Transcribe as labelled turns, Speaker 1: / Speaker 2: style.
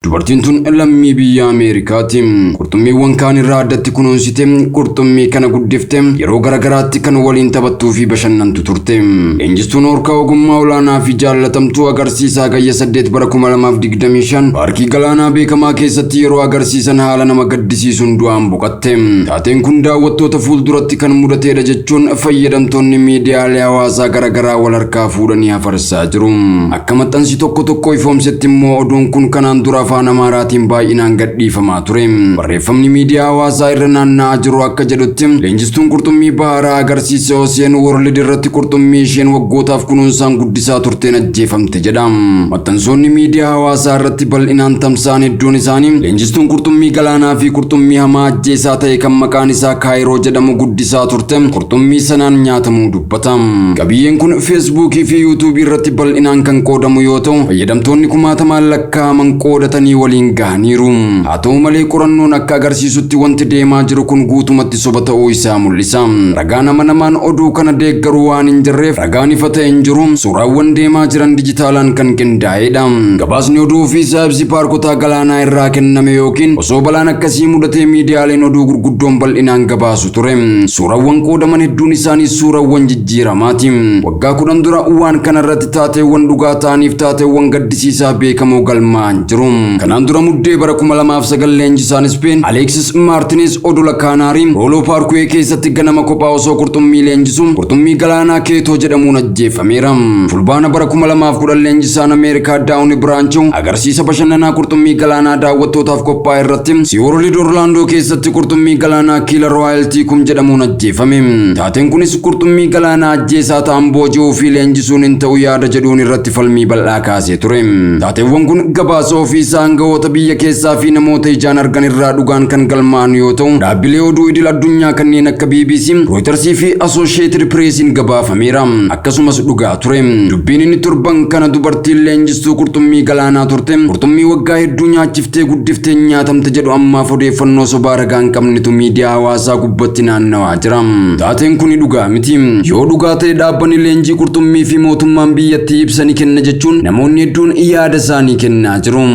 Speaker 1: Dubartiin tun lammii biyya Ameerikaati. Qurxummiiwwan kaan irraa addatti kunuunsite, qurxummii kana guddifte, yeroo garagaraatti kan waliin taphattuu fi bashannantu turte. Leenjistuun orkaa ogummaa olaanaa fi jaallatamtuu agarsiisaa Hagayya 8 bara 2025 paarkii galaanaa beekamaa keessatti yeroo agarsiisan haala nama gaddisiisuun du'aan boqatte. Taateen kun daawwattoota fuulduratti kan mudateedha jechuun fayyadamtoonni miidiyaalee hawaasaa garaagaraa wal harkaa fuudhanii hafarsaa jiru. Akka maxxansi tokko tokko ifoomsetti immoo oduun kun kanaan dura afaan Amaaraatiin baay'inaan gadhiifamaa ture. Barreeffamni miidiyaa hawaasaa irra naanna'aa jiru akka jedhutti, leenjistuun qurxummii baharaa agarsiisa Ocean World irratti qurxummii isheen waggootaaf kunuunsaan guddisaa turteen ajjeefamte jedha. Maxxansoonni miidiyaa hawaasaa irratti bal'inaan tamsa'an hedduun isaanii leenjistuun qurxummii galaanaa fi qurxummii hamaa ajjeesaa ta'e kan maqaan isaa Kaayiroo jedhamu guddisaa turte qurxummii sanaan nyaatamuu dubbata. Qabiyyeen kun Feesbuukii fi Yuutuubii irratti bal'inaan kan qoodamu yoo ta'u, fayyadamtoonni kumaatamaan lakkaa'aman qoodatanii waliin gahaniiru. Haa ta'u malee, qorannoon akka agarsiisutti wanti deemaa jiru kun guutumatti soba ta'uu isaa mul'isa. Ragaan amanamaan oduu kana deeggaru waan hin jirreef ragaan ifa ta'e hin jiru. Suuraawwan deemaa jiran dijitaalaan kan qindaa'edha. Gabaasni oduu fi ibsi paarkotaa galaanaa irraa kenname yookiin osoo balaan akkasii mudatee miidiyaaleen oduu gurguddoon bal'inaan gabaasu ture. Suuraawwan qoodaman hedduun isaanii suuraawwan jijjiiramaati. Waggaa 10 dura waan kanarratti taateewwan dhugaa ta'aniif taateewwan gaddisiisaa beekamoo galmaa'an jiru. Kanaan dura Muddee bara 2009 leenjisaan Ispeen Aleksis Maartinis odola Kaanaarii Rooloo Paarkuwee keessatti ganama kophaa osoo qurxummii leenjisu qurxummii galaanaa Keetoo jedhamuun ajjeefameera. Fulbaana bara 2010 leenjisaan Ameerikaa Daawuni Biraanchoo agarsiisa bashannanaa qurxummii galaanaa daawwattootaaf qophaa'e irratti SeaWorld Orlaandoo keessatti qurxummii galaanaa Killer Whale Tiikum jedhamuun ajjeefame. Taateen kunis qurxummii galaanaa ajjeesaa ta'an booji'uu fi leenjisuun hin ta'u yaada jedhuun irratti falmii bal'aa kaasee ture. Taateewwan kun gabaasa ofiisaa aangawoota biyya keessaa fi namoota ijaan argan irraa dhugaan kan galmaa'an yoo ta'u, dhaabbilee oduu idil addunyaa kanneen akka BBC, Reuters fi Associated Pressiin gabaafameera. Akkasumas dhugaa ture. Dubbiin inni torban kana dubartiin leenjistuu qurxummii galaanaa turte, qurxummii waggaa hedduu nyaachiftee guddiftee nyaatamte jedhu ammaaf odeeffannoo sobaa ragaa hin qabnetu miidiyaa hawaasaa gubbatti naannawaa jira. Taateen kun dhugaa miti. Yoo dhugaa ta'e dhaabbanni leenjii qurxummii fi mootummaan biyyattii ibsa ni kenna jechuun namoonni hedduun yaada isaanii kennaa jiru.